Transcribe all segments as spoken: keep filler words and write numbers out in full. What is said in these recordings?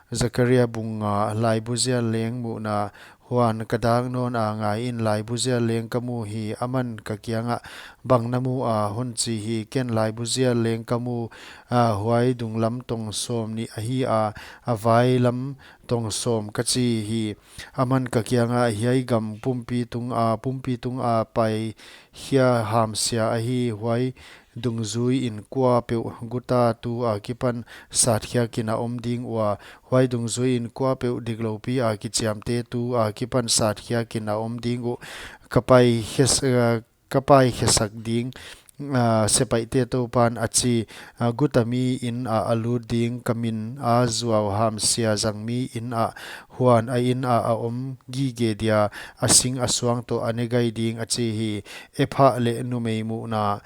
Zakaria bung nga. Laibu zial leng muhna. Huan ka dak nawn a, ngai in, laibu zial leng ka mu hi. Aman ka kiangah, bang na mu a? Hon chi hi. Ken laibu zial leng ka mu a, huai dunglam tong sawm nih ahi a, a vailam tong sawm, ka chi hi. Aman ka kiangah, hiai gam pumpi tung a, pumpi tung a paikhia hamsia ahi, huai dungzui in kuapeuh guta tu akipan satkhia kin a om ding ua, huai dungzui in kuapeuh dikloupi a kichiamte tu akipan satkhia kin a om ding uh, ka pai khes-, eh, ka pai khesak ding, ah, sepaihte Toupan a chi, ah, guta mi in ah a lut ding, ka min a zuau hamsia zang mi in ah, huan a in ah a om gige dia, a sing a suang toh a ne gai ding, a chi hi. Ephah leh numei muhna.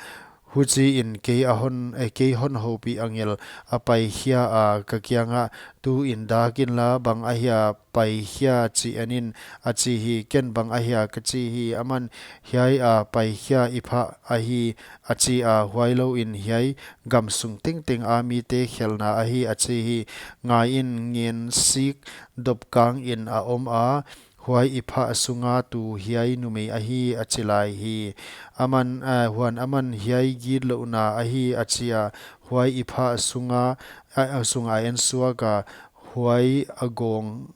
Huchiin kei a hon, eh, kei hon houpih angel a paikhia a, ka kiangah, tu in dak inla, bang ahia paikhia chi en in, a chi hi. Ken, bang ahia? Ka chi hi. Aman, hiai a paikhia i phah ahi, a chi a, huailou in hiai gam sung tengteng a mite khelhna ahi, a chi hi. Ngai in, ngensik dopkang in a om a, huai i phah sunga tu hiai numei ahi, a chi lai hi. Aman, ah, huan aman, hiai gitlouhna ahi, a chi a, huai i phah sunga, ah, sunga en suak a, huai a gawng,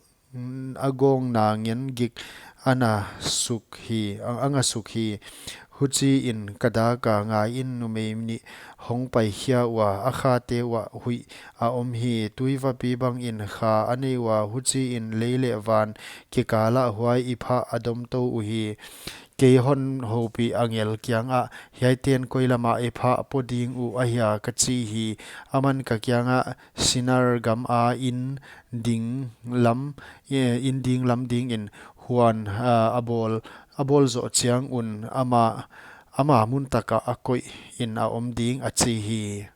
a gawng na ngen gik a na suk hi, a, a nga suk hi. Huchiin ka dak a, ngai in, numei nih hong paikhia ua, a khate uah huih a om hi. Tuivapi bangin kha a nei ua, huchiin lei leh van kikalah huai i phah a dom tou uhi. Kei hon houpih angel kiangah, hiaiten koi lama i phah po ding uh ahia? Ka chi hi. Aman ka kiangah, Sinar gam a in ding lam, eh, in ding lam dingin, huan, ah, a bawl, a bawl zoh chiang un ama, ama mun takah a koih in a om ding, a chi hi.